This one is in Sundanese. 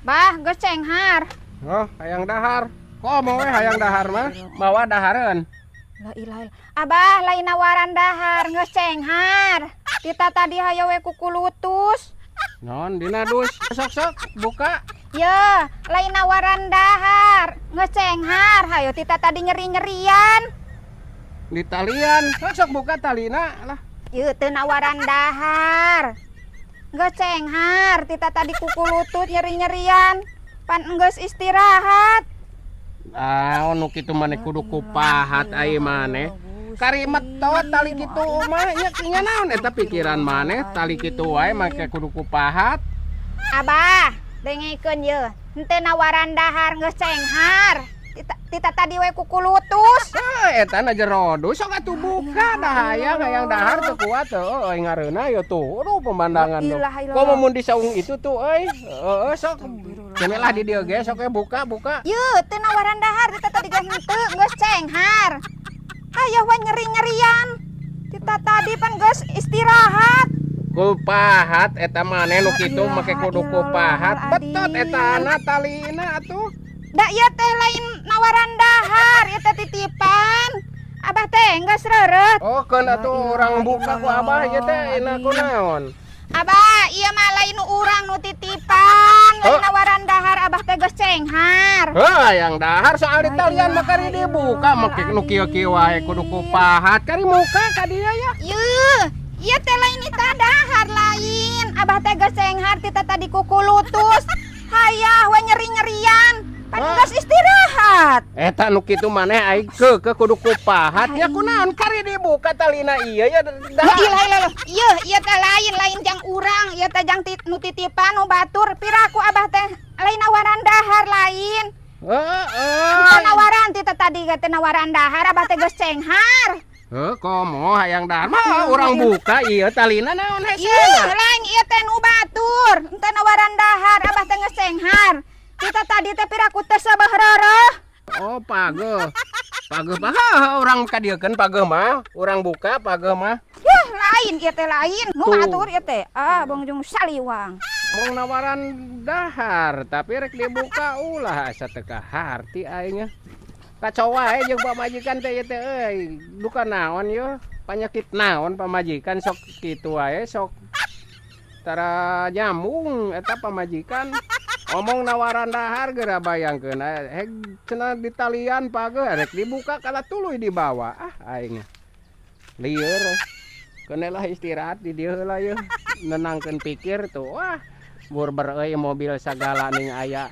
Bah, geus cenghar. Oh, hayang dahar. Komo we hayang dahar mah? Mawa dahareun. La ilaha illallah. Abah, lain nawaran dahar, geus cenghar. Kita tadi hayo we kukulutus. Non dina dus. Sok sok buka. Ye, lain nawaran dahar, geus cenghar. Hayo tita tadi nyeri-nyerian. Di talian. Sok sok buka talina lah. Ye, teu nawaran dahar. Geus cenghar, tita tadi kukulutut nyeri-nyerian. Pan geus istirahat. Ah, nu kitu maneh kudu kupahat ai maneh. Kari metot tali kitu mah nya, nya naon eta pikiran maneh, tali kitu wae make kudu kupahat. Abah, dengekeun ye. Henteu nawaran dahar, geus cenghar. Tita, tita tadi we kukulutus. Ah, eta na jero dus, sok atuh buka dah, hayang hayang dahar teu kuat heuh euy, ngareuna yo tuh. Aduh, pemandangan tuh. Ilaha illallah. Komo mun di saung itu tuh euy. Heeh, sok kene lah di dieu ge, sok we buka buka. Ye, teu nawaran dahar, tita tadi ge henteu, geus cenghar. Hayo we nyeri-nyerian. Tita tadi pan geus istirahat. Kupahat eta maneh nu kitu make kudu kupahat. Betot eta na talina atuh. Da ieu teh lain nawaran dahar, ieu teh titipan. Abah teh geus reureuh. Oh, keun atuh urang buka ku abah ieu teh, ina ku naon? Abah, ieu mah lain nu urang, nu titipan, lain Oh. nawaran dahar, abah teh geus cenghar. Heuh, hayang dahar soal di talian mah kari dibuka, make nu kieu-kieu wae kudu kupahat, kari muka ka dieu ya. Yeuh, ieu teh lain ita dahar lain. Abah teh geus cenghar tita tadi kukulutus. Hayah we nyeri-nyerian. Pan Hah? geus istirahat. Eta nu kitu maneh ai ke kudu kupahat nya kunaon, kari dibuka talina ieu ya. La Dah. Ilaha illallah. Ieu, ieu teh lain, lain jang urang, ieu teh jang nu titipan nu batur. Piraku abah teh lain nawaran dahar lain. Heeh. Teu nawaran tita tadi teh nawaran dahar, abah teh geus cenghar. Heuh, komo hayang dahar mah urang buka ieu talina, naon Ieu hesena. Lain, ieu teh nu batur. Teu nawaran dahar, abah teh geus cenghar. Tita tadi teh piraku teh sabah roroh. Oh, pageuh. Pageuh mah urang kadieukeun, pageuh mah, urang buka pageuh mah. Yah, lain ieu teh lain. Nu Tuh. batur ieu teh. Ah, bongjong saliwang. Mau nawaran dahar tapi rek dibuka ulah, asa teu kaharti aing. Kacau wae jeung pamajikan teh ieu teh euy. Duka naon yeuh? Panyakit naon pamajikan sok kitu wae, sok tara nyambung eta pamajikan. Omong nawaran dahar geura bayangkeun heg cenah ditalian pageuh, rek dibuka kalah tuluy dibawa. Ah, aing lieur. Keun lah istirahat di dieu heula yeuh. Nenangkeun pikir tuh. Wah, burber euy, mobil sagala ning aya.